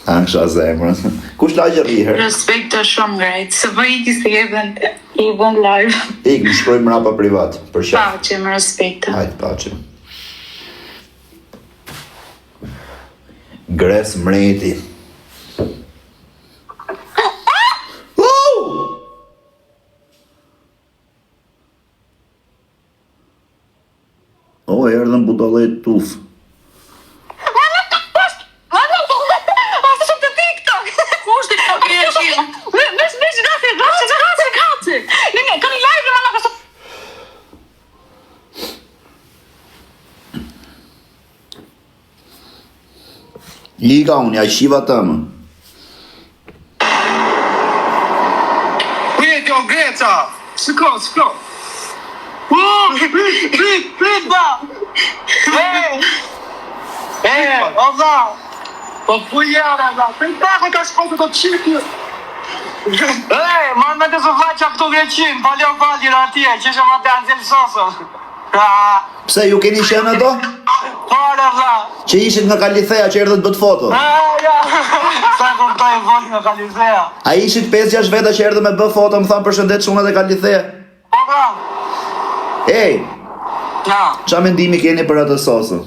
Ta hëngsha zemrën. Kush lagje rri her? Respekte shumë grejt. Se po iki se je bën je bën live. Ik, më shkruaj mrapa privat. Për qaf. Paçim, respekte. Hajt, paçim. Gres mreti. Uh! O, erdhën budallet tuf. Ika unë, ja qiva të më. Prit, jo, Greca! Shiko, shiko! Prit, prit, prit, ba! E, e, o vlla! Po ku jam, vlla? Prit pak, o ta shko të të qiti! E, më me të së vlla që këtu Greqin, pa leo pali në atje, që shë ma të anëzil sosën. Pse ju keni qenë ato? Po, re vlla. Që ishit nga Kalithea që erdhët bëtë foto. A, ja. Sa kuptoj vot nga Kalithea. A ishit 5-6 veta që erdhët me bë foto, më thanë përshëndet çunat e Kalithea. Po pra. Ej. Na. Ça mendimi keni për atë sosën?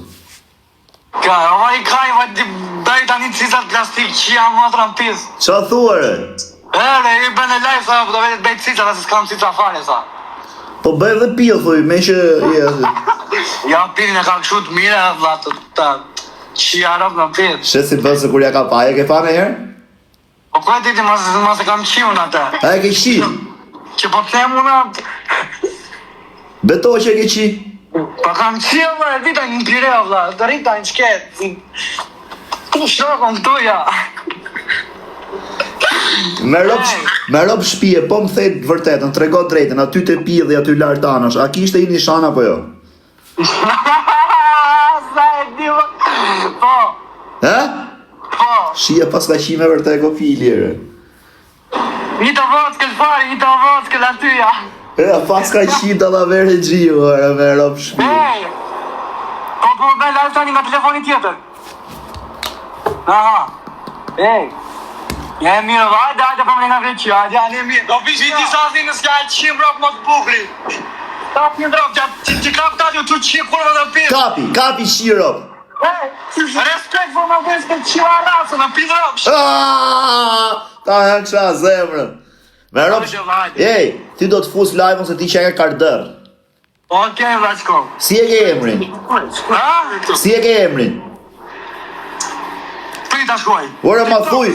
Ka, o i kaj, va di bëj tani cicat plastik që jam motra në pis. Ça thua re? E, re, i bën e live, sa, po do vetë bëj cicat, se s'kam cica fare, sa. Po bëj edhe pill, thuj, me që je aty. Ja, pillin e ka kështu të mira, vlla, të ta që ja rob në pill. She si bën se kur ja ka pa, e ke pa në herë? Po ku e di ti mos mos e kam qi unë atë. A e ke qi? Që po të them unë atë. Beto që e ke qi. Po kam qi vlla, e di tani në pire vlla, të rrit tani ç'ke. Ku shokon këtu ja. Me rob, me rob shpie, po më the të vërtetën, trego drejtën, aty te pidhi, aty lart anash, a kishte i nishan apo jo? Sa e di më. Po. Ë? Po. Shia paska qi me vërtet kopili ere. Një të vockël fare, një të vockël aty ja. E, paska qi dallavere xhiu, ere me rob shpi. Ej. Po po bëj live tani nga telefoni tjetër. Aha. Ej. Ja e mirë, hajde, hajde, po më nga Greqia, hajde, hajde, mirë. Do vish i disa asni në s'ka qim rop më të bukri. Kap një drop, që që që kap tani u qi kurva dhe pi. Kapi, kapi qi rop. Ej, respekt për më vës për qi arrasë në pi drop. Aaaa, Ta hëngsha zemrën. Me rob, ej, ti do të fus live-un se ti që e ke kardër. Ok, Vllachko. Si e ke emrin? Ha? Si e ke emrin? Prit ta shkruaj. Ore ma thuj.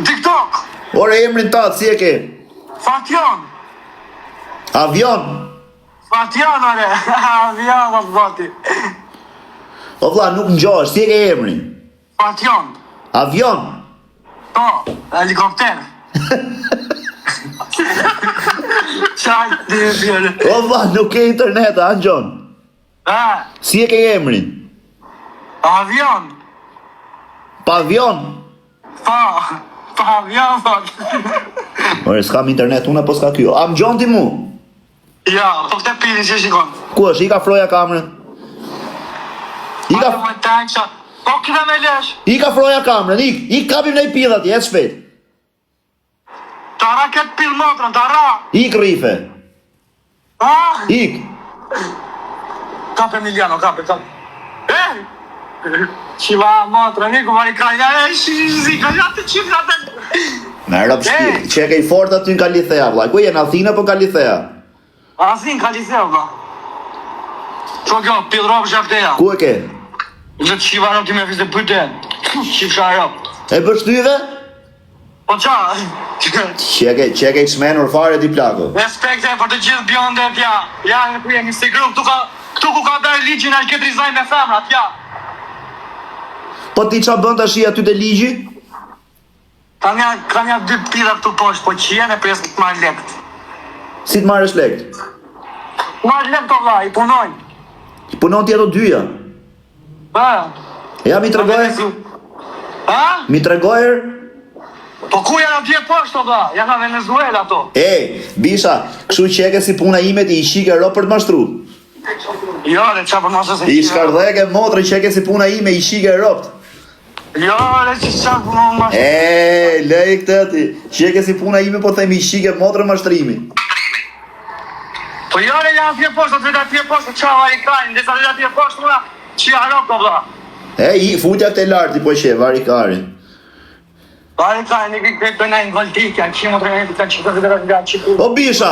TikTok. Ore emrin tat si e ke? Fatjon. Avion. Fatjon ore. Avion o zoti. O vlla nuk ngjohesh, si e ke emrin? Fatjon. Avion. Po, helikopter. Çaj, di bjere. O vlla, nuk ke internet, a ngjon? Ha, Si e ke emrin? avion. Pavion. Po, po avion thot. Ore, s'kam internet unë apo s'ka kjo? A më gjon ti mu? Ja, po këtë pilin që shikon. Ku është? Ik afroja kamerën. Ik af... Atë më taksha. Po këta me lesh. Ik afroja kamerën, ik, ik kapim në i pidh atje, ec shpejt. Ta ra këtë pil motrën, ta ra. Ik rrife. Ah? Ik. Kape Emiliano, kape, kape. Eh! Qiva motrën, iku mari ka, ja, e, shi, shi, shi, ka, ja, të qifë, atë. Me rob shpi, që e ke i fort aty në Kalithea, vlla. Ku je në Athinë apo Kalithea? Athinë, Kalithea, vlla. Po kjo, pil rob shafteja. Ku e ke? Në të qiva rob ti me fise pyte. Qifsha rob. E pështyve? Po qa? Që e ke, që e ke i çmendur fare ti plako. Respekte për të gjithë bjondet, ja. Ja, në ku jemi si grup, këtu ka, këtu ku ka bërë ligjin Alket Rizaj me femrat, ja. Po ti ça bën tash aty te ligji? Kam ja, kam ja dy pila këtu poshtë, po që jenë e pres të marr lekt. Si të marrësh lekt? Marr lekt o vlla, i punoj. I punon ti ato dyja. Pa. Ja mi tregoj. Ha? Mi tregoj. Po ku janë atje poshtë o vlla? Janë nga Venezuela ato. E, bisha, kështu që e ke si puna ime ti i qike rob për të mashtru. Jo, dhe qa për mos e se I shkardheke motrën që e ke si puna ime i qike robt. Jo, re që qa më më E, lej këtë ti. Shike si puna ime po themi shike motrën mashtrimi. Po jo, re, jam atje poshtë, atë vetë atje poshtë, qa vari karin, dhe sa vetë atje poshtë, ura, që ja rokë, o vlla. E, i, futja këtë larti po qe, vari karin. Vari karin, e këtë bëna në voltik, janë që më të rejtë, janë që të rejtë, janë që O bisha,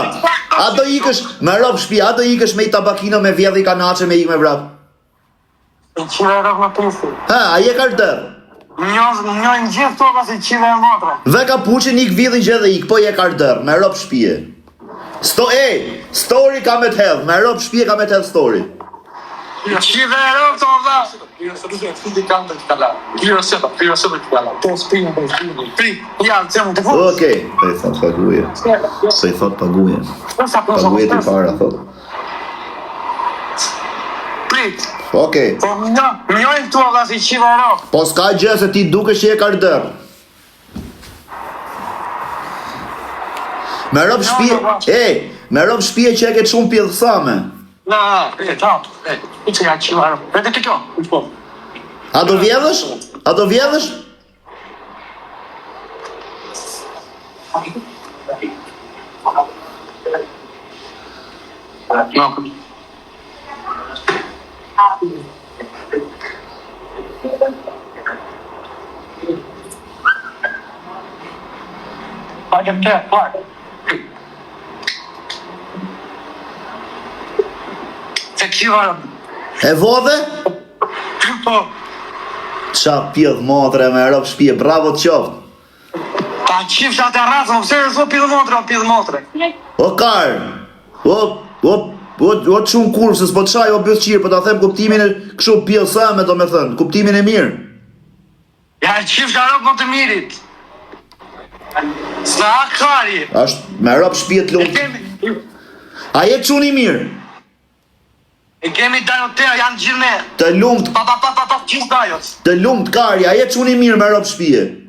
a do ikësh me rob shtëpi, a do ikësh me i tabakino me vjedhi kanaçe me ik me vrap? Të qire rokë më pisi. Ha, a je kardër? Njojnë gjithë toka si qire e motre. Dhe kapuçin ik vidhin gjë dhe ik, po je kardër, me rob shtëpie. Sto, ej, story ka me të hedh, me rob shtëpie ka me të hedh story. Qire e rokë, o vlla. Okej, po i thot paguje. Po i thot paguje. Paguje ti para thot. Prit, Okej. po njojnë këtu o vlla si qire e rokë. Po s'ka gjë se ti dukesh që je kardër. Me rob shtëpie, ej, me rob shtëpie që e ke shumë pjellësame. Na, e, ta, e, i që ja qire e rokë. Vete të kjo, po. A do vjedhësh? A do vjedhësh? No. Hajde të, pak. Se qiva, E vodhe? po, Qa pjellë motre me rob shtëpie, bravo të qoftë. ta qifsha të rrasë, më pse e so pidhë motre, o pidhë motre. O kar, o, o, o, o çun kurvë, se s'po të shaj, o bythqir, po ta them kuptimin e kështu pjellësame do me thënë, kuptimin e mirë. Ja qifsha rob më të mirit. S'na ha kari. Është me rob shtëpie të E lumtë. kemi, A je çun i mirë? e kemi dajotea, janë gjithë me. Të lumt, Pa, pa, pa, pa, pa, gjithë dajot. të lumt kari, a je çun i mirë me rob shtëpie?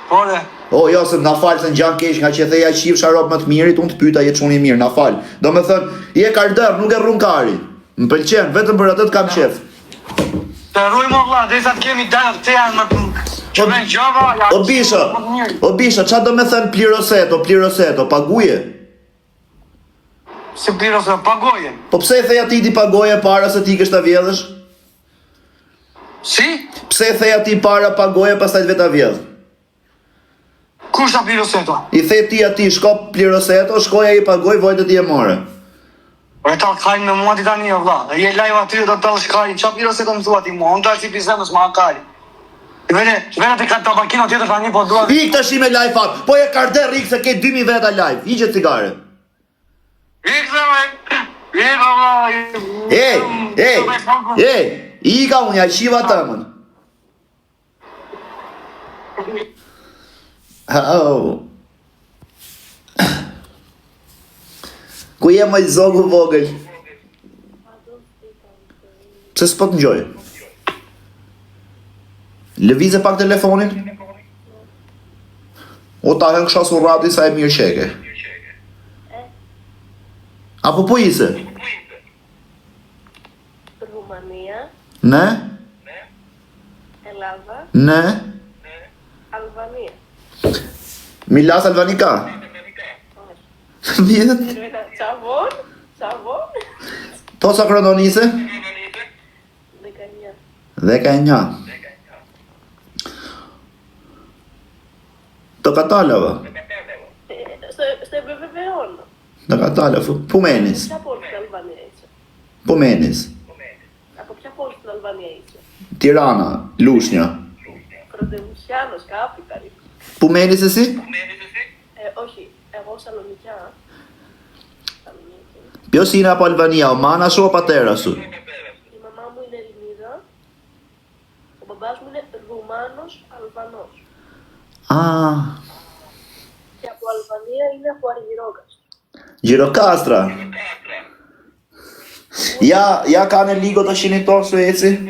Po dhe. O, jo, se na fal se ngjan keq nga që theja qifsha rob më të mirit, unë të pyeta je çun i mirë, na fal. Do me thënë, je kardër, nuk e rrun kari. Më pëlqen, vetëm për atë të kam qef. Të rruj më vlla, derisa të kemi dajotea më që me gjova, ja O bisha, më të mirit. o bisha, qa do me thënë pliroseto, pliroseto, paguje? Si pliro se pagoje. Po pse e theja ti ti pagoje para se ti kështë ta vjedhësh? Si? Pse e theja ti para pagoje pastaj të veta vjedh? Kush ta pliro se to? I the ti ati shko pliroseto, shkoja i pagoj, vojtë ti e more. Po e ta kajnë me mua ti tani o vlla. Je live aty do të tallësh kajin. Qa pliro se to më thua ti mua? Unë dal si pizemës ma ha kari. Vene, vene të ka tabakino tjetër tani po dua. Ik tash me live up, po e karder ik se ke 2000 veta live, hiqe cigare. Ik se me. Ik o vlla. Ej, ej, ej, ika unë, ja qiva tëmën. Oh. Ku je më zogu vogël? Pse s'po të ngjoj? Lëvize pak telefonin. O ta hën kësha surrati sa e mirë qeke. Apo po ise? Ρουμανία, Ne? Ελλάδα, Ne? Αλβανία. Milas Albanika? Vjet? Περίμενα, Τσαβόν, τσαβόν, Po sa krononise? 19. Dhe ka e një. Το κατάλαβα. Ε, στο, στο επιβεβαιώνω. Το κατάλαβα. Πού μένεις? Ποια πόλη στην Αλβανία είσαι. Πού μένεις? Από ποια πόλη στην Αλβανία είσαι. Τιράνα, Λούσνια. Πρωτεμουσιάνος, κάπιτα. Πού μένεις εσύ? Ε, όχι, εγώ Σαλονικιά. Σαλονίκη. Ποιος είναι από Αλβανία, ο μάνας σου ο πατέρας σου? Η μαμά μου είναι Ελληνίδα. Ο μπαμπάς μου είναι Ρουμάνος Αλβανός. Α, Και από Αλβανία είναι από Αργυρόκαστρο. Gjirokastra. Ja, ja kane λίγο το κινητό σου έτσι.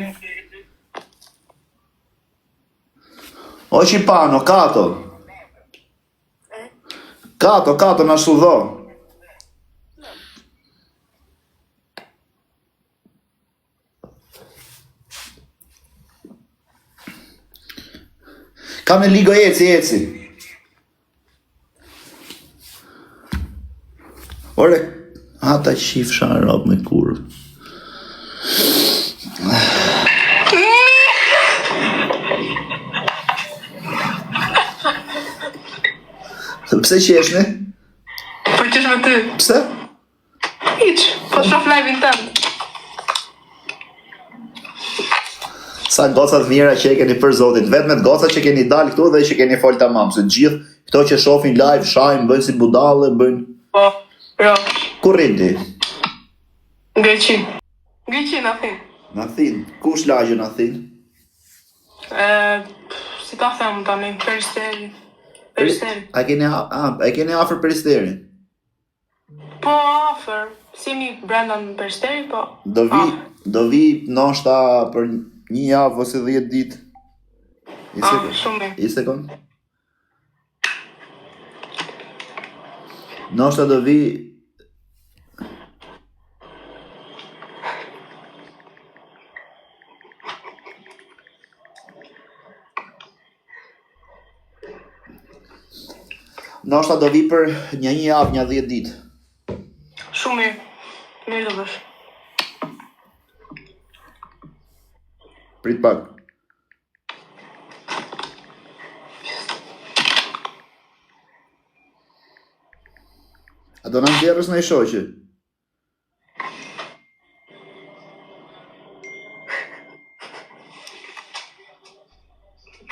Όχι πάνω, κάτω. Ε, Κάτω, κάτω να σου δω. Kam në ligo eci, eci. Ore, ata qifsha rob me kurvë. Pse qeshni? Po qesh me ty. Pse? Hiç, po shoh live-in tënd. Sa goca të mira që e keni për zotin, vetëm goca që keni dalë këtu dhe që keni fol tamam, se gjithë këto që shohin live, shajnë, bëjnë si budalle, bëjnë... Po, jo. Ku rrin ti? Greqi. Greqi, në Athinë. Në Athinë. Kush lagje në Athinë? E, si ta them tani, Peristeri. Peristeri. A keni, a, a keni afër Peristerin? Po afër, s'jemi brenda në Peristeri, po. Do vi, do vi ndoshta për një javë ose 10 ditë. I ah, sekond. Shumë mirë. I sekond. Ndoshta do vi Ndoshta do vi për një një javë, një 10 ditë. Shumë mirë. Mirë do bësh. Prit pak. A do na nxjerrësh ndonjë shoqe?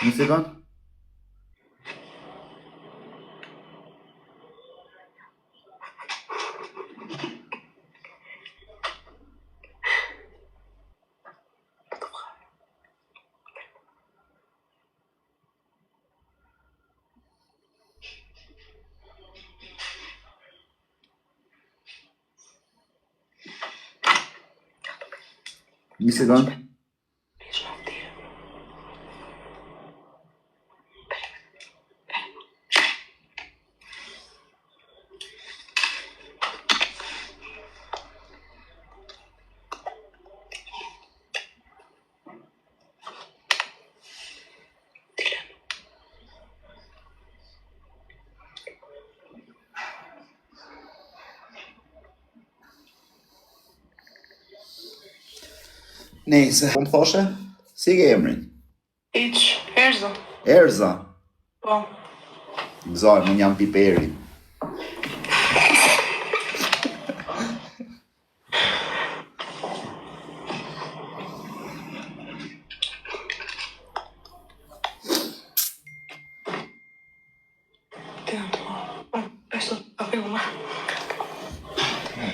Një sekond. Një sekond. Nejse, po më thoshe, si e ke emrin? Hiç, Erza. Erza. Po. Gëzoj, unë jam Piperi.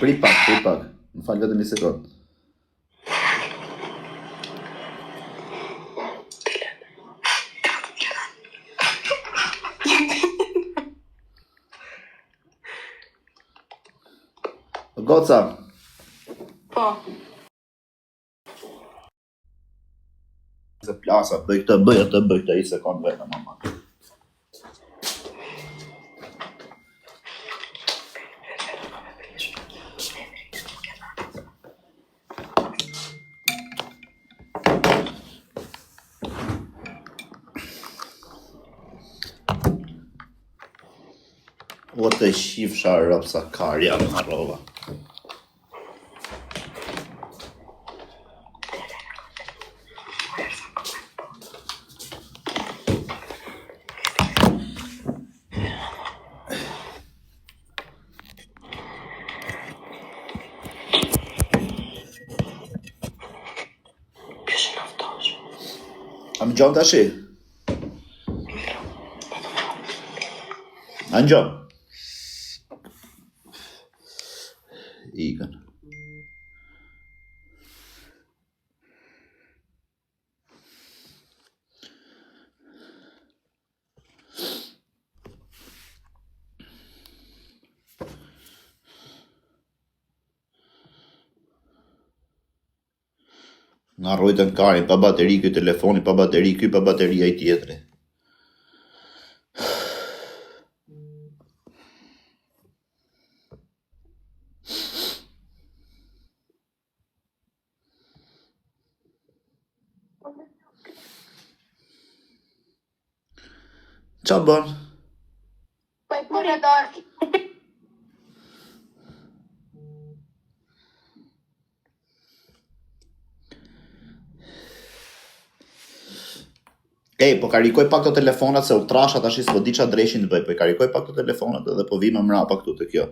Prit pak, prit pak. Më fal vetëm një sekond. Goca. Po. Se plasa, bëj këtë, bëj atë, bëj këtë, një sekond vetëm, mama. O të qifsha rob sa kar jam harrova. A më gjon tashi? A më gjon? Ikën. Na rrojtën karin, pa bateri ky telefoni, pa bateri ky, pa bateri ai tjetri. Ça bën? Po i punë dorë. Ej, po karikoj pak këto telefonat se u trasha tash s'po di ça dreqin të bëj, po i karikoj pak këto telefonat edhe po vi më mrapa këtu te kjo.